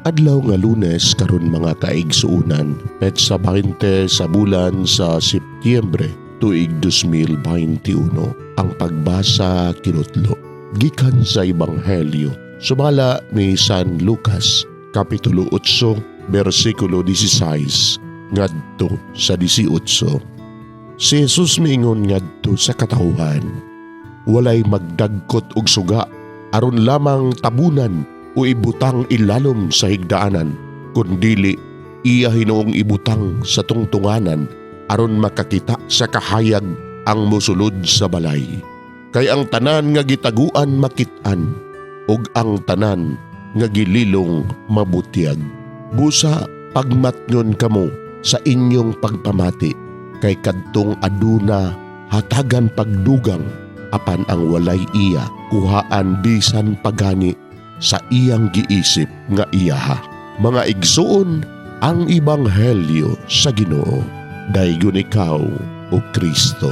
Adlaw nga Lunes karon, mga kaigsuunan, petsa 20 sa bulan sa Setyembre, tuig 2021. Ang pagbasa kinutlo gikan sa Ebanghelyo sumala ni San Lucas, Kapitulo 8, bersikulo 16 ngadto sa 18. Si Jesus miingon ngadto sa katawhan, "Walay magdagkot og suga aron lamang tabunan o ibutang ilalom sa higdaanan, kundili iya hinuong ibutang sa tungtunganan aron makakita sa kahayag ang musulod sa balay. Kay ang tanan nga gitaguan makit-an, ug ang tanan nga gililong mabutyag. Busa pagmatngon kamo sa inyong pagpamati, kay kadtong aduna hatagan pagdugang, apan ang walay, iya kuhaan bisan pagani sa iyang giisip nga iyaha." Mga igsuon, ang ebanghelyo sa Ginoo. Daygon ikaw, o Kristo.